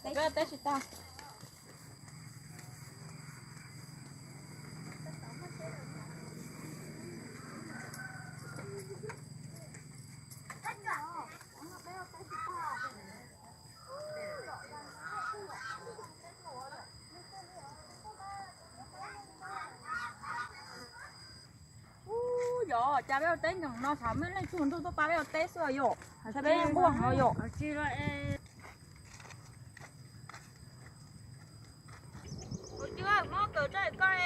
Teb tsis tau. Ub, yog cas peb ua teb nyoos no xav muaj leej twg nrog tuaj pab peb ua teb xwb yom, peb nquag no yom. Kuv cwb muab kawm tso koj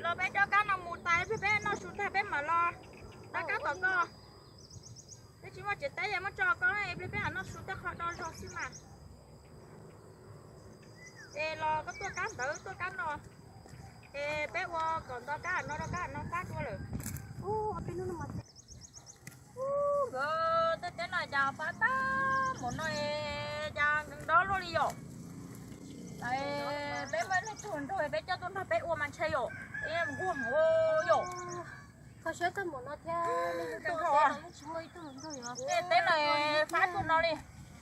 los peb coj kab no mus tas peb noj su tag peb mam los rov kab tom koj. Peb tsis muaj tsev teb es muab tso koj, peb mam noj su tej qho do zog xwb mas. Es los koj tuaj kab ntawd tuaj kab no, es peb ua kom nto kab no rau kab no fab dua lawm. Nkawd tej teb no cas fab tag npaum no es cas nkees nto luaj li yom. Peb muaj leej twg nrog peb coj tuaj nrog peb ua mas ntshe yom, peb nquag heev yom. Tej teb no fab tuaj no li,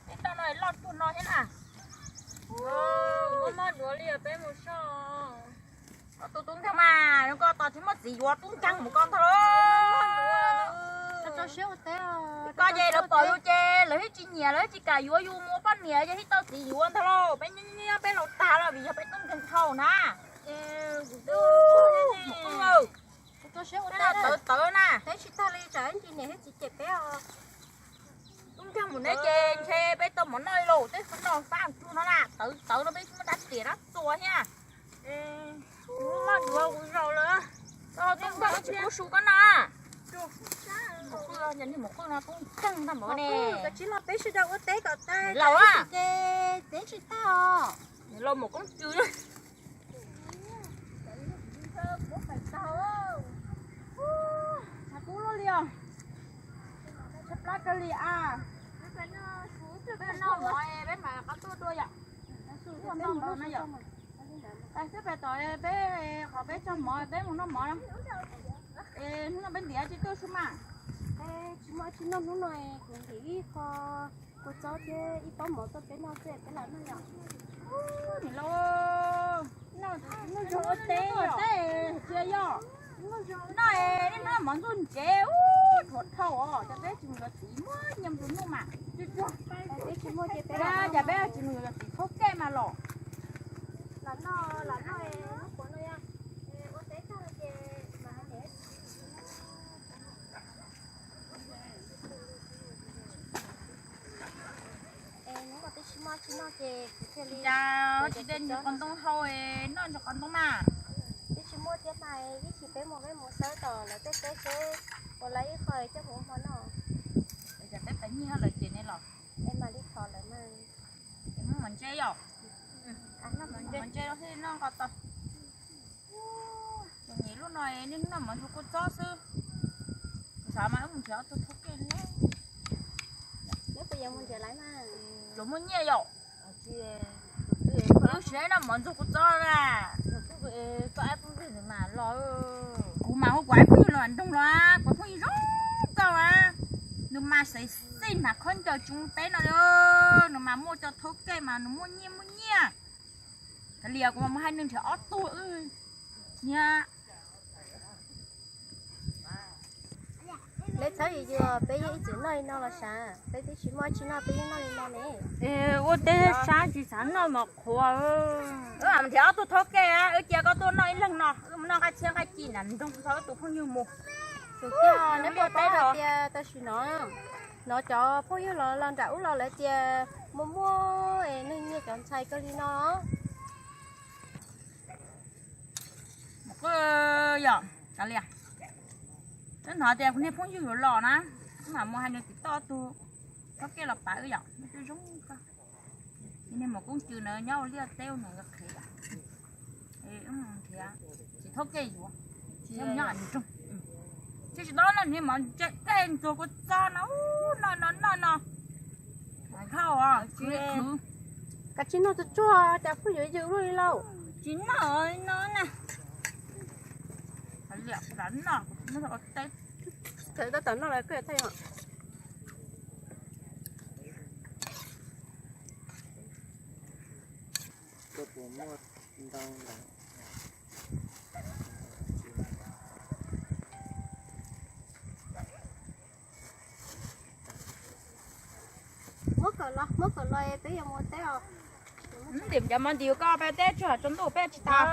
tej toj no loj tuaj no thiab na. Mob duav li peb mus soj. Koj tus tub nkeeg mas koj tos tsis muaj txiv yuav tub nkeeg mus koj ntag lauj. Koj ces lawv pom yus ces lawv thiaj tsis nyiam, lawv thiaj tsis kam yuav yus mus ua poj niam ces thiaj tau txiv yuav ntag lauj. Peb nyob nyob peb laus tag los vim yog peb tub nkeeg dhau na. Tawv tawv na. Tub nkeeg mus neb ces ntshe peb tau mov noj li lauj, tej qhov no fab tug no na, tawv tawv no peb muab dab tiam dab txuas thiab. Muaj duav kuv zaum lawm. Tub nkeeg tsis pub su koj noj. Mus qwj, niag mus qwj no tub nkeeg tag npaum ne. Koj tsis los peb sawv daws ua teb kom tag laus ces teb tsis tag os. Laus mus koob cw. Kub luaj li os. Tshaib plab kawg li as. Peb noj mov peb mam qab tuaj dua yom. Xwb peb tom peb qhov peb tso mov peb mus noj mov. Es hnub no peb ntiav tsis tuaj su mas. Tsis muaj tsis noj hnub no kuv ntim ib qho kua txob thiab ib pob mov tuaj peb noj xwb peb lam noj yom. Nim no noj zoo ua teb ua teb hais tias yog noj es nej noj mov ntxuag ntsev ub rhuav dhau os, cas peb tsis mus yuav txiv muaj nyiaj mus tus nuj mas. Cas peb tsis mus yuav txiv thaub kej mas los. Cas tsis de ntsis qos ntoo hau noj ntsis qos ntoo mas. Twb tsis muaj thiab mas, ib chim peb mus peb mus xawb tom lawv tej teb seb puas lawv ib qho coj mus ua hmo noj. Cas peb pab nyiaj lawm ces ne los. Peb mam li thov lawv mas. Ces muab mov ntse yom. Mov ntse los thiaj noj nqos tau. Txom nyem lub no nej noj mov ntxuag kua txob xwb. Kuv xav mas wb mus nrhiav ob tug thaub kej li. Tsuas muaj nyiaj yom. Wb siab noj mov ntxuag kua txob na. Kuv mas hu kuv ib phooj ywg los nroog los, kuv phooj ywg zoo nkauj a. Nws mas xaiv xij hnav khaub ncaws tsis ua teb no li. Nws mas muaj cov thaub kej mas nws muaj nyiaj muaj nyiaj. Kav liam kuv mas mus hais nws nrhiav ob tug wb niag. Peb txhob yus yus, peb yeej ib txwm noj li no los sav, peb twb tsis muaj tsis noj peb yeej noj li no ne. Ua teb sab tsis xav noj mov qhuav. Wb mam nrhiav ob tug thaub kej, wb cia koj tuaj noj ib leeg no, wb mus noj nqaij txhiab nqaij ci nram nroog txog wb tus phooj ywg mus. Tus tij neb muaj paub hais tias tam sim no, no cov phooj ywg los los nram ub los lawv tias muaj muaj es neeg nyiag cov ntxhais kawg li no. Mus qwj yom, kav liam. Twb hnov tias kuv niag phooj ywg yuav los na, wb mam mus hais nws tim toj tug thaub kej los pav wb yom, nws twb zoo kawg. Niag maum koob cw na nyob ua liaj teb ua nws qhev yom. Wb mus nrhiav txiv thaub kej yuav, nyob nyob nroog. Tsis tsis tau noj niag mov ntse tej ntxuag kua txob no, noj no noj no. Dhau os, tsis khwv. Kav tsij noj tsuag tsuag cas phooj ywg yws luaj li lauj. Tsis noj no na. Liam kuv lam noj, kuv tsis muaj ua teb. Txawm tab tom noj los koj yuav thaij os. Koj puas muaj ntau ntawd? Muab kom los, muab kom los peb yuav mus teb os. Tim cov mov ntim koj peb teb tsuag tsaus ntuj peb tsis tau.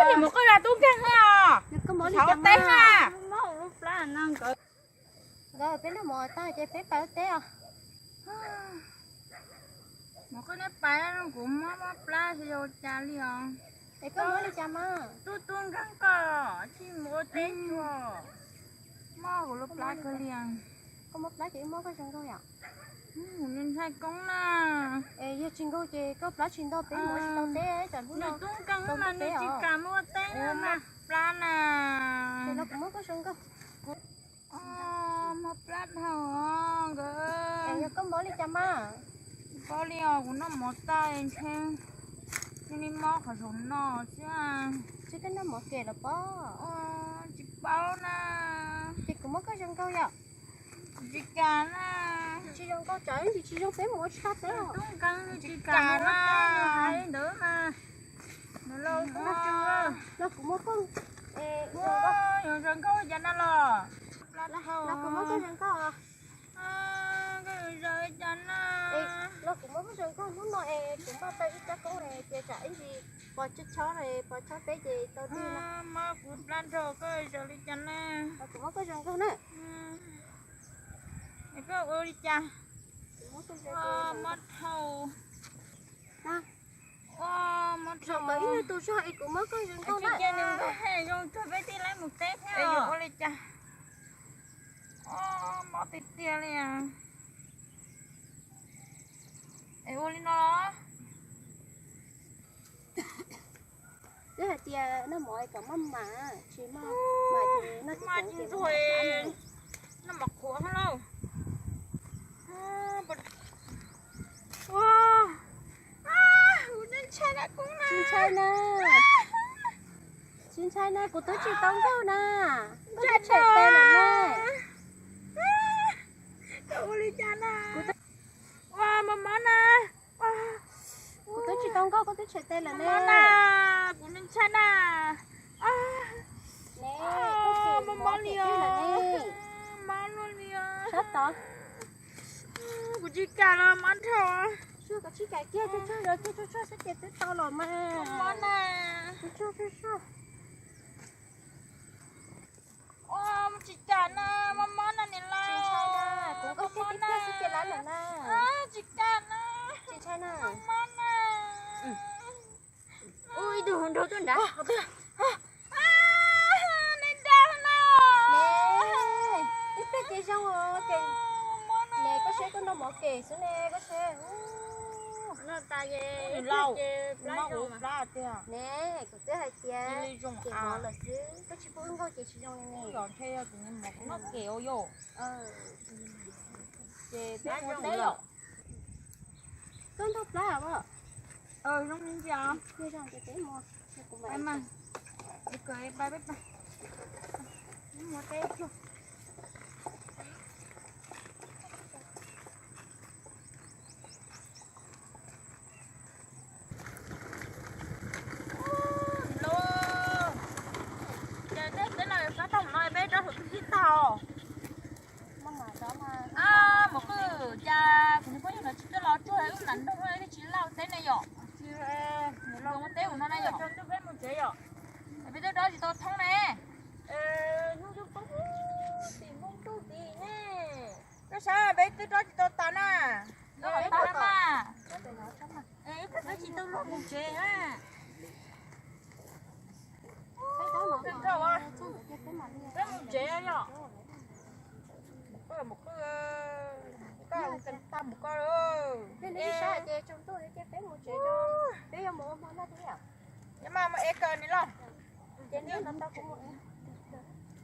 Nim mus koj zaj tub nkeeg os. Koj mov li cas teb na? Nkawd peb noj mov tag ces peb pais ua teb os. Mov koj neb pais, kuv mob mob plab xyov yog ua cas li os. Es koj mob li cas mas? Tub tub nkeeg koj tsis mus ua teb tsuag. Mob kuv lub plab kawg li. Koj mob plab ces wb muab koj zoo nkauj yom. Kuv ntshai koob na. Es yog tsis nkauj ces koj plab tsis ntau peb mus tsis tau teb tsam hnub no. Nws tub nkeeg mas nws tsis kam mus ua teb na, plab na. Ces no kuv muab koj zoo nkauj. Mob plab dhau nkawd. Es yog koj mob li cas mas? Tsis paub li os, kuv noj mov tag ntshe cia li mob qhov saum no xwb. Tsis koj noj mov kem los pob. Tsis paub na. Ces kuv muab koj zoo nkauj yom. Tsis kam na. Tsis zoo nkauj tsam ib ntsis tsis zoo peb mus ua tsis tau teb. Tub nkeeg tsis kam na. Ntawd mas. Los kuv muab koj, los kuv muab koj zoo nkauj. Los kuv muab koj zoo nkauj hnub no es kuv npaj tau ib rab koob ces tsam ib ntsis pos chob, pos chob peb ces tau dig na. Mob kuv plab nrog koj zoo li cas na. Los kuv muab koj zoo nkauj na. Es koj ua li cas? Mob dhau. Ua mob dhau. Ib nyuag tus zog es kuv muab koj zoo nkauj na. Zoo tsuag peb tij laib mus teb thiab. Ua li cas? Mob tiag tiag li. Es ua li no los? Twb hais tias noj mov kom maj mam, tsis maj mam ces noj tsis ntxuag, noj mov qhuav lauj. Tsis ntshai na, tsis ntshai na, kuv twb tsis tau nkauj na, nkauj twb tshem tes lawm na. Ua li cas na? Ua mob mob na. Kuv twb tsis tau nkauj koj twb tshem tes lawm ne. Mob na, kuv ntshai na. Mob mob li os. Mob luaj li os. Sab tod. Kuv tsis kam los mob dhau. Tsuag koj tsis kam kiag, tsuag tsuag los kiag, tsuag tsuag xwb ces twb tau los mas. Mob na. Tsuag tsuag tsuag tsuag. Ua, tsis kam na, mob mob na niam laus. Tsis ntshai na, kuv nkauj kiag tib pliag xwb ces lawv lawm na. Tsis kam na. Tsis ntshai na. Mob mob na. Ua ib tug nraug tuaj nrad. Neb dag na. Ib pliag ces zoo os. Ne koj seb koj noj mov kem xwb ne koj seb. Noj tas es ib pliag ces plab zoo. Ne kuv twb hais tias kem mov lawm xwb, koj tsis pub wb nkauj ces tsis zoo li ne. Noj kem os yom. Ces peb mus teb yom. Koj nrog plab os. Zoo li ntsia os. Peb mus teb. Ces nej teb no sab tag no peb rov hauv tib tag. Mos qwj, cas kuv niag phooj ywg no tsis tuaj los tsuag wb nram nroog, wb tsis laj teb ne yom. Mus teb ua no na yom. Peb twb rov tsis tau thoob ne. Koj saib peb twb rov tsis tau tas na. Tsis tau luag mus tsev na. Peb mus tsev yom. Koj mus qwj, koj mus tag mus koj. Peb mus tsev, peb yuav mus ua hmo noj thiab. Nyob mas mus ev kawm ni los.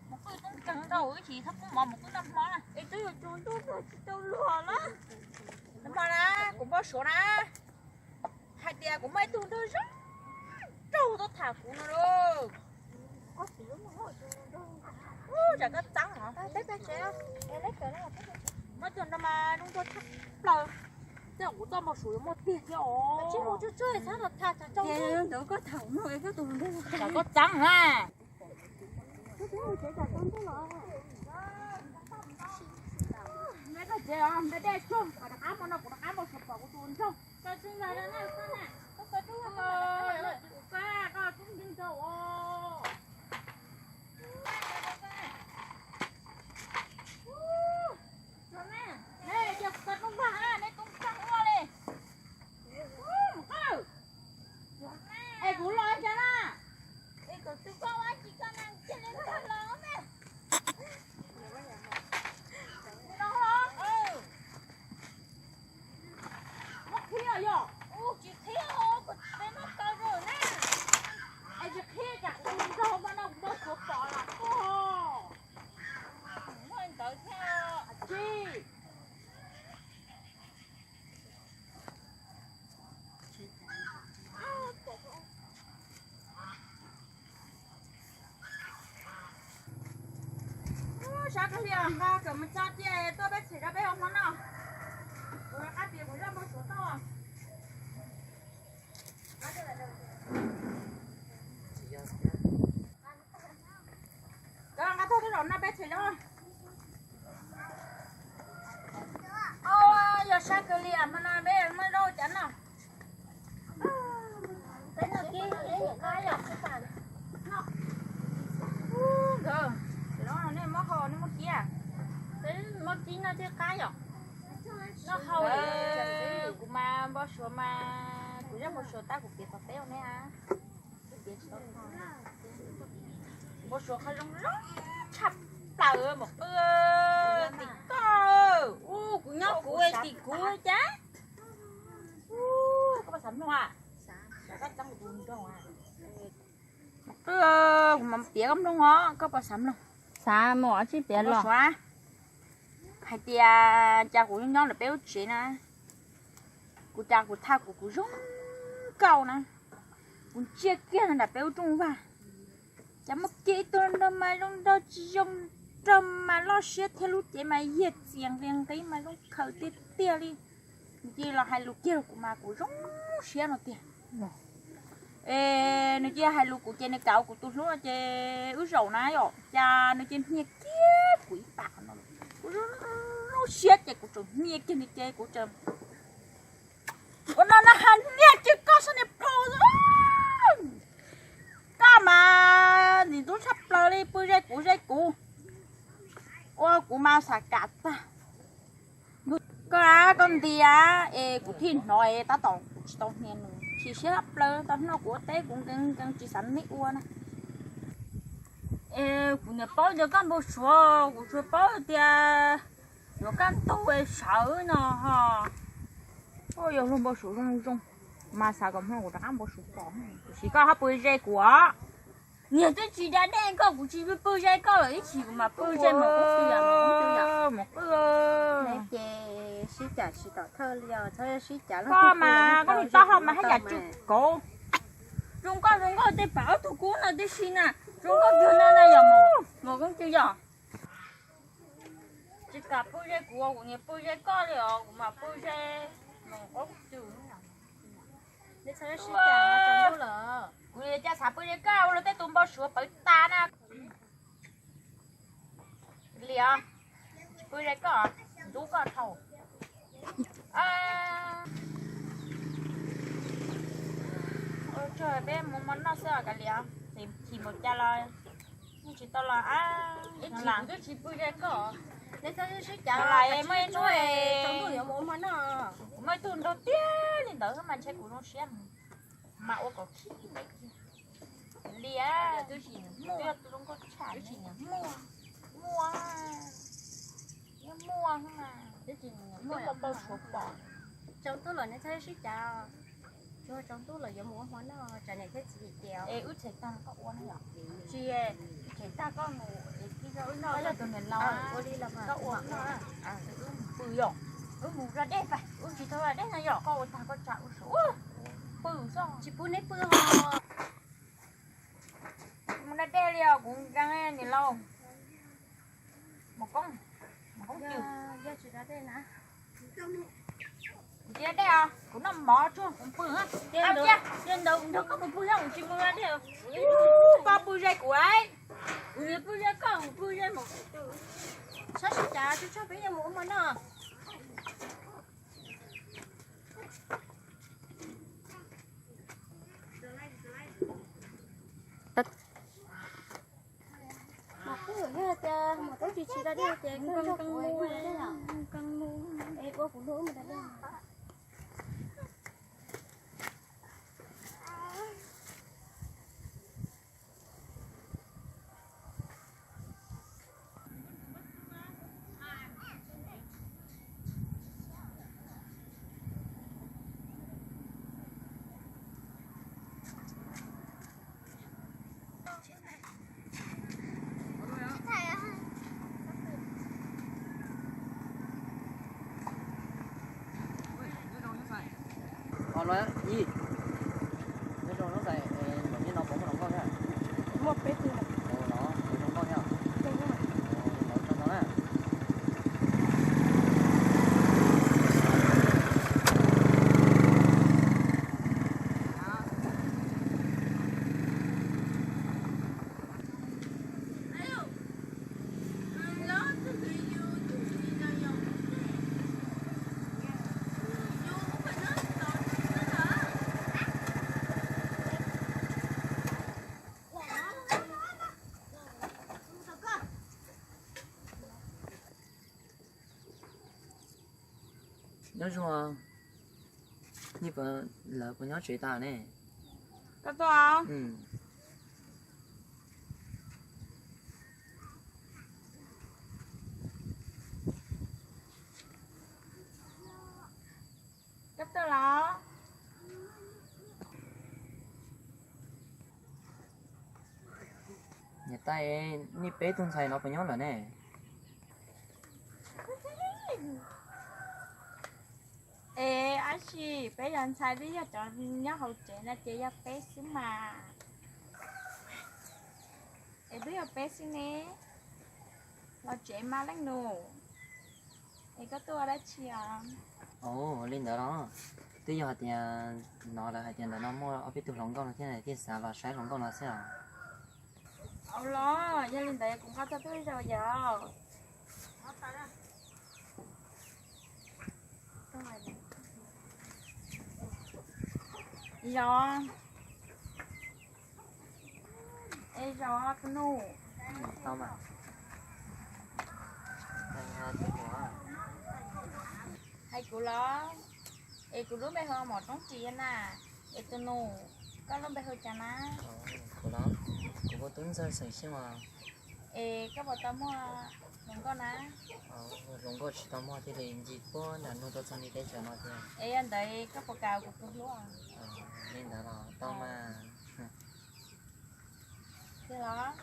Mus qwj tub nkeeg rau wb tsis txhob pub mov mus qwj noj hmo na. Es twb yuav tsaus ntuj tuaj tsis tau luag na. Noj hmo na, kuv npau suav na. Hais tias kuv muaj ib tug nraug zoo nraug tuaj tham kuv no lauj. Tsam koj txeeb os. Muab coj nrog mas zoo nkauj tshaj plaws. Tej zaum kuv txoj npau suav yuav muaj tiag thiab os. Ntawd koj tham no koj tus ntawd tsam koj txeeb na. Koj tsev os, npaj dej tsuag, rov qab hmo no kuv rov qab npau suav pom kuv tus nraug. Koj tseeb los na, koj na, koj koj tub, koj tub nraug os. Es kuv los cas na? Es kuv tus koj ua tsis koj na, cia li koj los na. Muab qhib os yog? Ua tsis qhib os, kuv tsis peb muab kaw rau na. Es tsis qhib cas kuv tus nraug mas no kuv npau suav pom los tuag. Muaj ntawd thiab tsis. Sab kawg li os, nqa kom mus tso tiag, tuaj peb txhim rau peb ua hmo noj. Kuv rov qab tias kuv zaj npau suav tau. Koj nqa tuaj tej zaum no peb txhim rau. Au, yog sab kawg li, hmo no peb muaj zaub cas noj. Peb noj kib, peb noj qab yom. Nkawd, nej muab hau, nej muab kib, peb muab kib noj tej qab yom. Noj hau, kuv mas npau suav mas kuv zaj npau suav tab kuv piav tom teb ua ne. Npau suav qhov zoo zoo tshaj plaws maum qwj, tim koj, ub, kuv nyob kuv tim kuv cas. Koj puas xav mloog? Maum qwj, kuv mam piav koj mloog os, koj puas xav mloog? Xav, mus tsis piav los. Hais tias cas kuv nyob ntawm peb lub tsev na, kuv cas kuv thaj kuv kuv zoo nkauj na, kuv ntsia kiag nram peb lub rooj vag, cas muaj kiag ib tug nraug mas zoo nraug tsis zoo nraug mas loj siab thiab lub cev mas yiag txias nqi nqi mas zoo khaws tiag tiag li. Nws cia li los hais lus kiag rau kuv mas kuv zoo siab no tiag. Es nws cia li hais lus kuv ces nws kam ua kuv tus hlub ces wb zaum na yom, cas nws cia li hnia kiag kuv ib pas no, kuv zoo siab ces kuv tseem hnia kiag nws ces kuv tseem ua no na, hais niag ces koj sab niag plhu, koj mas ntxim ntxub tshaj plaws li, pw ze kuv ze kuv, ua kuv mas xav kam tag. Koj, koj ntiag es kuv thiaj hnov es tab tom kuv tsis tau hnia nws, chim siab tshaj plaws, tau hnub no kuv ua teb kuv nkees nkees tsis xav neb ua na. Es kuv niam paub tias koj npau suav, kuv tsuas paub tias yuav kaj ntug sawv no ho. Yog luag npau suav zoo zoo mas xav kom hmo no kuv rov qab npau suav pom, tiam sis koj ho pw ze kuv os. Niag twb tsis da dej koj, kuv tsis pw ze koj lawm ib chim kuv mam pw ze mas ub twg yam mus ub twg yam. Ces sib cav tsis tom thawj li os, txhob sib cav los. Koj mas koj niag taub hau mas haj yam tsw kauv. Zoo nkauj zoo nkauj tej pam ob tug kub no tib si na, zoo nkauj tiag no na yom, mus ub twg yam. Tsis kam pw ze kuv, kuv niam pw ze koj li os, kuv mam pw ze mus ub twg. Kuv cas xav pw ze koj ua luag tej tus npau suav pawv tas na. Liam, tsis pw ze koj, ntxub koj dhau. Peb mus hmo noj xwb os Kav Liam, chim mus cas los yeej tsis tau los. Ib chim kuv twb tsis pw ze koj, nej txhob sib cav los, muaj ib hnub tsaus ntuj yuav mus ua hmo noj. Kuv muaj ib tug nraug tiag li ntawd mas ntshe kuv zoo siab mas ua kom khib me kiag. Liam, twb yog tus zoo nkauj tshaj, muaj, muaj, muaj, muaj suav pom. Tsaus ntuj los nej txhob sib cav, tsaus ntuj los yuav mus ua hmo noj, tsam niam thiab txiv ces. Es wb tshem tag koj ua no yom? Tsis, tshem tag koj mus es kib zog wb noj, yog tus niam laus ua li los koj ua noj. Wb mus pw yom, wb mus da dej pais, wb tsis tau da dej no yom, koj ua tag koj tsa ua suav pw xwb. Tsis pub neb pw ho. Mus da dej li os, Mus nkees niam laus. Mus koob, mus koob cw. Ntsia dej os, kuv noj mov tsuag kuv pw. Koj mus pw, koj mus pw ze kuv. Kuv pw ze koj, mus pw ze mus. Sab sib cav tsuag tsuag peb yuav mus ua mov noj. Mas kuv yog tias mus tau tsis tsis da dej ces koj nrog kuv ua dej os. Es ua kuv lub mus da dej. Nyob zoo, nej lawv puas nyob tsev tas ne? Koj tuaj. Koj tuaj los? Niam tais, nej peb tug ntxhais no puas nyob lawm ne? Es tab sis peb yog ntxhais twb yog cov nyob hauv tsev no ces yog peb xwb mas. Es twb yog peb xwb ne. Los tsev mas leej nus. Es koj tuaj ua dab tsi os? Ua li ntawd los, twb yog hais tias hnov lawv hais tias ntawm no muaj ob peb tug hluas nkauj no thiab thiaj xav los saib hluas nkauj no xwb os. Au los, yog li ntawd kuv nqa tau tuaj ib zaug yom. Zos. Es zos tus nus. Hais kuv los? Es kuv lub npe hu Mom Roob Tsis na. Es tus nus, koj lub npe hu cas na? Kuv los, kuv hu Tub Ntxawg xeem Xyooj os. Es koj puas tau muaj hluas nkauj na? Hluas nkauj tsis tau muaj, thiaj li ncig puag nram nug tuaj txog nej teb chaws no thiab. Es yog ntawd koj puas kam kuv tus hlub? Li ntawd los tau mas. Tiag los?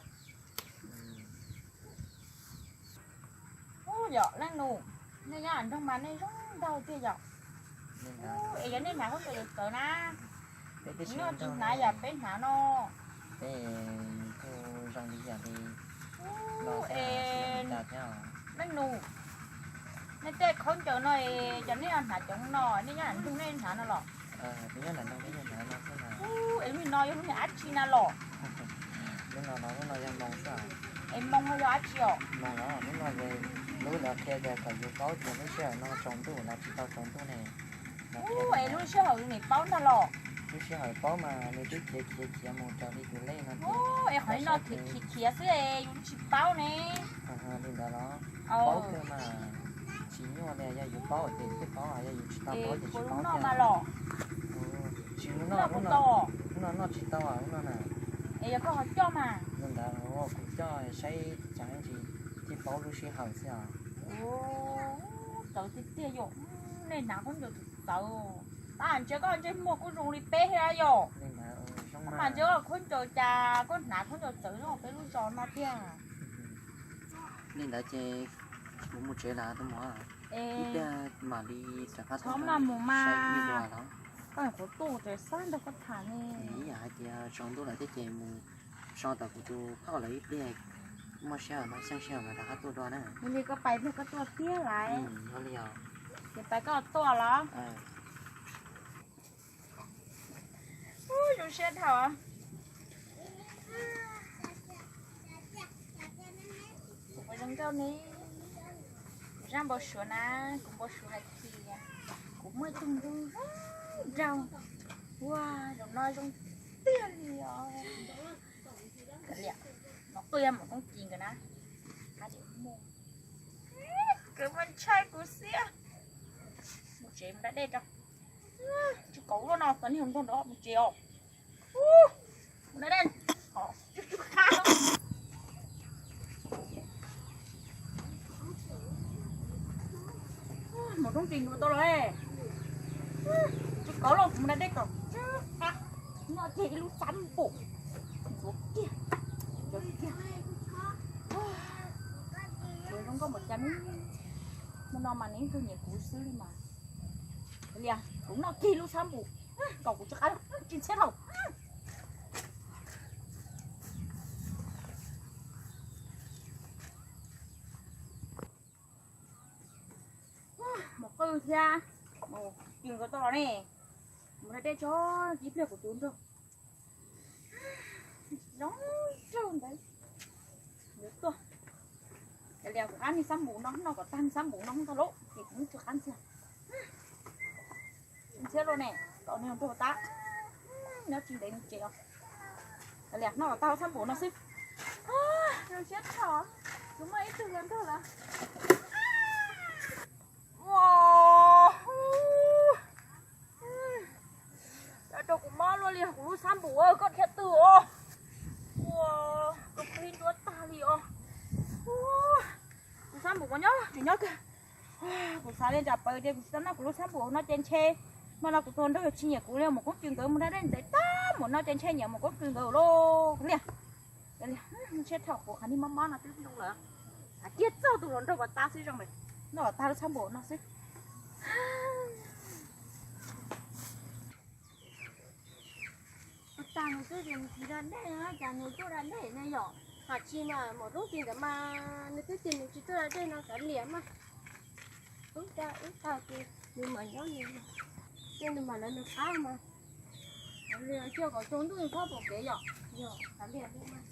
Ub, yog leej nus, nej nyob nram nroog mas nej zoo nraug tiag yom. Es yog nej hnav khaub ncaws txawv na, nej tsis hnav yam peb hnav no. Ub, es leej nus, nej tej khaub ncaws no es cov nej hnav cov no, nej nyob nram nroog nej hnav no los? Ub, es lub no yog lub niag dab tsi na los? Es moo ho yog dab tsi os? Lub lawv qhia tias kom yus paub tias lub sij hawm no tsaus ntuj los tsis tau tsaus ntuj ne. Ub, es lub sij hawm nim paub ntag los? Lub sij hawm paub mas nws twb khiav khiav khiav mus raws li tus lej no. Ub, es qhov no khiav khiav xwb es yus tsis paub ne. Li ntawd los paub kawg mas, tsis nyuaj li, yog yus paub ces thiaj paub, yog yus tsis tau paub ces tsis paub no mas los. Tsis, lub no, lub no noj tsis tau lub no na. Es yog koj ho coj mas. Li ntawd kuv coj saib cas tsis, thiaj paub lub sij hawm xwb os. Txawv tiag tiag yom, nej hnav khaub ncaws txawv. Tab sis koj ntsej muag kuj zoo li peb thiab yom. Mas ntsej khaub ncaws cas koj hnav khaub ncaws txawv zoo peb lub zos no tiag. Li ntawd ces kuv mus tsev lawm tus muam. Ib pliag mam li rov qab tuaj mas mus mas. Koj qhuav tuaj ces xav nrog koj tham ne. Ib yam hais tias tsaus ntuj lawm thiab ces mus So tom kuv tus phauj lawv ib pliag, muaj sij hawm no xyeej sij hawm mas rov qab tuaj dua na. Yog li koj pais pliag koj tuaj thiab lawm. Yog li os. Ces pais koj tuaj los? Ub, zoo siab dhau. Kuv zoo nkauj ne, kuv zaj npau suav na, kuv npau suav hais tias kuv muaj ib tug nraug zoo nraug, ua zaum no zoo tiag li os. Kav liam, no tuaj yog mus koob kis nkawd na, hais tias mus, nkawd mus ntshai kuv xiab. Mus tsev mus da dej tso. Tsis kaum lub no txog niag hluas nraug ntawd mus tsev os. Mus da dej, tsuj tsuj qab. Mus roob ris ntsuav tau los, tsis kaum lub mus da dej kom tsw qab. Noj kiag ib lub xab npum, ntxuav kiag, ntxuav kiag. Zoo nkauj npaum cas ne, hmo no mas nws ib tug nyiam kuv xwb li mas. Lias, kuv noj kiag lub xab npum kom kuv tsw qab, tsis ntxhiab dhau. Mus qw thiab, mus kis nkawd tau los ne. Mus da dej tso, ib pliag kuv tus nraug zoo nraug ntawd yuav tuaj. Kav liam, kuv qab niag xab npum no, noj kom tag niag xab npum no ntag lauj, ces kuv muab tsw qab ntxiag. Ntxhiab luaj ne, kom niag nraug tab, nyob tsis ntev nws tsev os. Kav liam, noj kom tag lub xab npum no xwb. Zoo siab dhau, kuv muaj ib tug hluas nraug lawm. Ua, rau kuv mob luaj li kuv lub xab npum, koj dhia twg os? Ua, koj qhib nruab tag li os. Kuv xab npum mas nyob tseem nyob kawg. Kuv xav li ntsam paws tias kuv tsis tau noj kuv lub xab npum no ces ntshe hmo no kuv tus hluas nraug yuav tsis nyiam kuv li, mus koob kis nkawd mus da dej ntev tag npaum no ces ntshe nyiam mus koob kis nkawd lauj. Lias, siab dhau, kuv qhov niag mob mob no twb zoo lawm, hais tias txog tus hluas nraug kom tas xwb zoo lawm, noj kom tag lub xab npum no xwb. Ua cas nws twb tias nws tsis da dej no, cas nws tuaj da dej ne yom? Hais tsis mas mus roob ris ntawd mas nws twb tias nws tsis tuaj da dej no, kav liam mas. Ub, ub, tag ces nws mam nyob nws, ces nws mam lawv nws qab mas. Kav liam, cia kom tsaus ntuj nws txhob pom kev yom. Yog, kav liam li mas.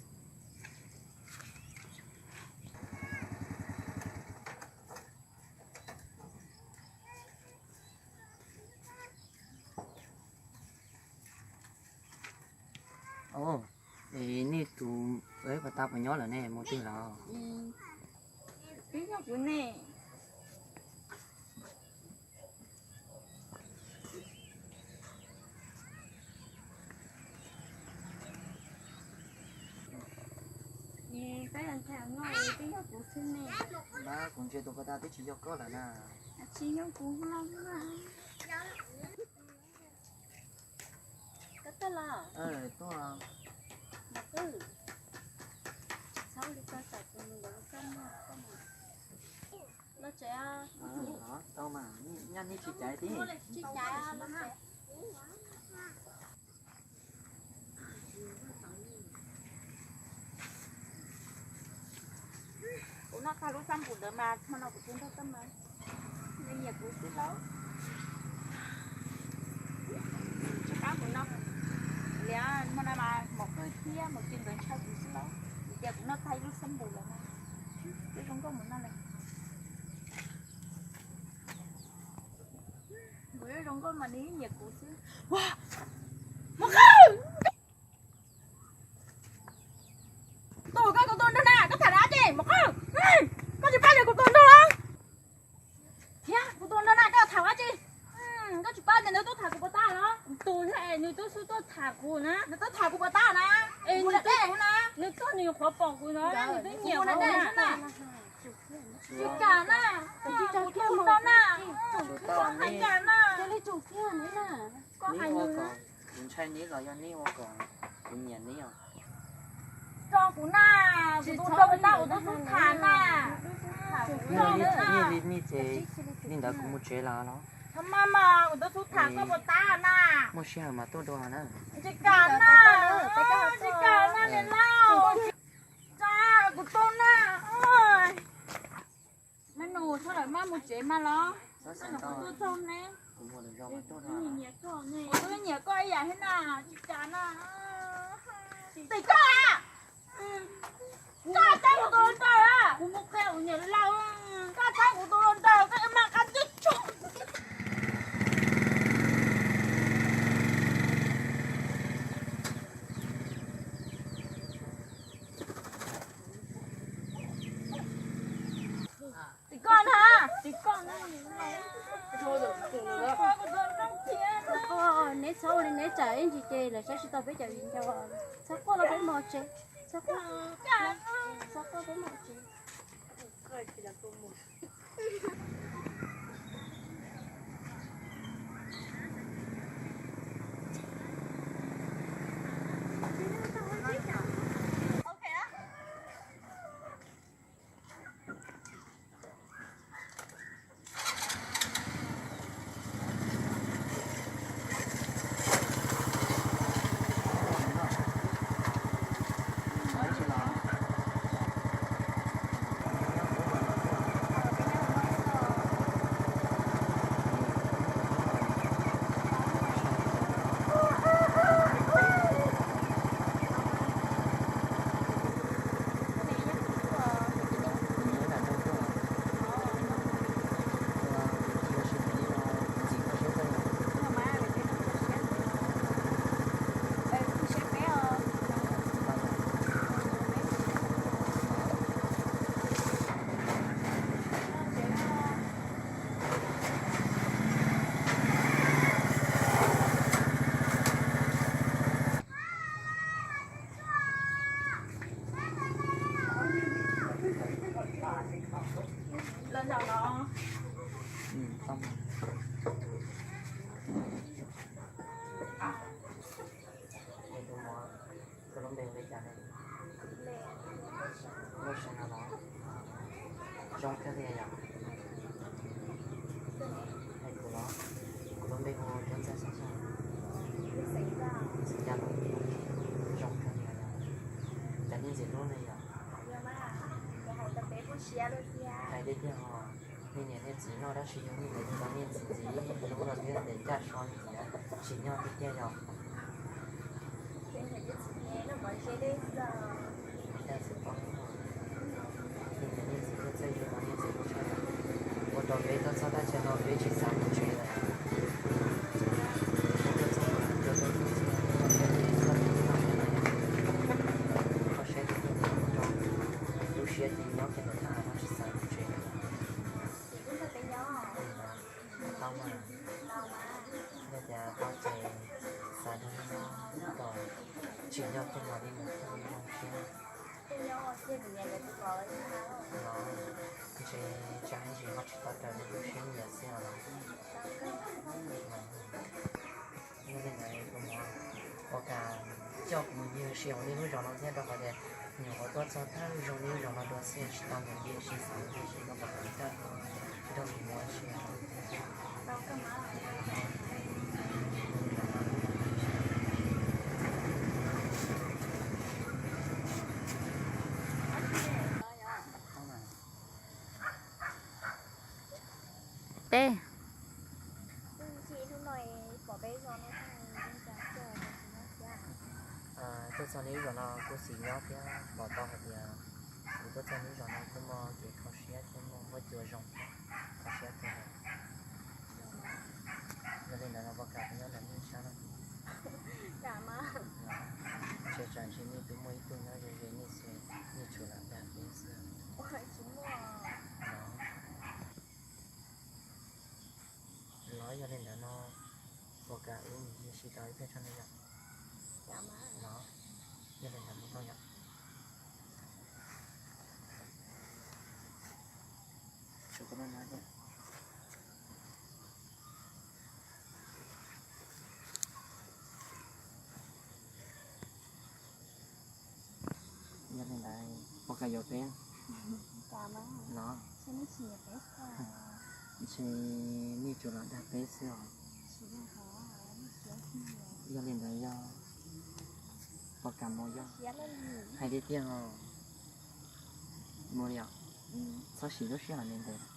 Es nej tus pov tas puas nyob lawm ne, mus twg lawm? Twb nyob kuv ne. Peb ntshai noj twb nyob kuv xwb ne. Npab, kuv ntsia tus pov tas twb tsis yog koj lawm na. Tsis yog kuv no. Koj tuaj los? Tuaj. Mos Qwj, txhob li koj xav tus nus ntawd koj noj koj mas. Los tsev. Tau mas, nyob nej tsis caiv tib. Tsis caiv, los tsev. Kuv noj tag lub xab npum ntawd mas hmo no kuv tus nraug tuaj mas nws nyiam kuv xwb lauj. Tsis qab kuv no, liam hmo no mas Mos Qwj thiab Mos Qwj nkawd ntshai kuv xwb lauj. Vim tias kuv noj tag ib lub xab npum lawm mas, twb zoo nkauj mus noj lawm. Kuv zoo nkauj mas nws nyiam kuv xwb. Mos Qwj! Tus koj kuv tus nraug na, koj tham dab tsi Mos Qwj? Koj tsis pab kuv tus nraug los? Thiab kuv tus nraug na, koj tham dab tsi? Koj tsis pab ces nws twb tham kuv puas tag los? Tus thiab es nws twb xub tuaj tham kuv na. Nws twb tham kuv puas tag na? Es nws twb, nws twb nws qhuav pom kuv na, nws twb nyiam kuv na. Tsis kam na, kuv tus nraug na, kuv hais kam na. Koj hais nws. Kuv ntshai neb los yog neb ua kom kuv nyiam neb os? Tso kuv na, kuv tus nraug puas tag kuv twb xub tham na. Ib yam li nej ces li ntawd kuv mus tsev lawm los? Txhob maj maj, kuv twb xub tham koj puas tag na. Muaj sij hawm mas tuaj dua na. Tsis kam na, tsis kam na niam laus. Tsa, kuv tuag na. Me nus, txhob lawm, maj mus tsev mas los. Kuv twb nyiam koj ib yam thiab na, tsis kam na. Tim koj a, koj txeeb kuv tus hluas nraug a, kuv mus qhia kuv niam laus, koj txeeb kuv tus hluas nraug, koj yuav mag qab tib tso. Tim koj na, tim koj na. Neb txhob ua li, neb tsam ib ntsis ces lawv saib tsis tau peb cov viv ncaus. Txhob quaj los peb mus tsev, txhob quaj, txhob quaj peb mus tsev. Tus muam, koj lub npe hu li cas ne? Lub Seev no los? Zoo kawg li yom. Hais kuv los, kuv lub npe hu Cuab Ntxawg Xyooj Xyooj. Xeem Yaj los? Zoo kawg li yom. Cas nej ntxim hlub ne yom? Hais tiag tiag os, nej niam nej txiv noj dab tsi yug nej niam txiv ntxim ntxim hlub no thiab, ntes caj so ntxiv, tsim nyog tiag tiag yom. Cas txawm paub, nej niam nej txiv thiaj txawj yug tau nej ntxim hlub tshaj. Ua rau peb tuaj txog thaj chaw no peb tsis xav mus tsev lawm. Peb tuaj txog no, peb tuaj txog no, kho siab tiag tiag, ua rau lub siab ces nyob kiag ntawm thaj av no tsis xav mus tsev lawm. Tau mas, yog tias tau ces xav nrog nej nyob kom tsim nyog thiaj mam li mus tau zoo siab. No, ntshe tsam ib ntsis ho tsis tau raws li lub siab nyiam xwb os. Yog li ntawd kuv mam ua kam coj kuv mus yug sim hauv nej lub zos no thiab, rau qhov tias nyuam qhuav tuaj txog thawj zaug nej lub zos no dua xwb, tsis tau mus yug sim xav mus yug sim no kom kuv nrog kuv mus ua si. Peb. Tuaj txog nej lub zos no kuj xis nyob thiab, pom tau hais tias kuv tuaj txog nej lub zos no kuj muaj kev kho siab thiab muaj huab cua zoo thiab, kho siab kawg. Yog li ntawd los puas kam kuv nyob ntawm nej sab no? Ntshe tsam ntshe nej twb muaj ib tug nyob ze ze nej xwb, nej tsuas lam dag peb xwb. Los yog li ntawd no, puas kam wb mus yug sim tau ib pliag tso ne yom? Los, yog li ntawd mus tau yom. Yog li ntawd puas kam yuav peb? Los, ntshe nej tsuas lam dag peb xwb os. Yog li ntawd yog Pom kam mus yog hais tiag tiag os. Mus li os. Txhob siv lub sij hawm ntev ntev.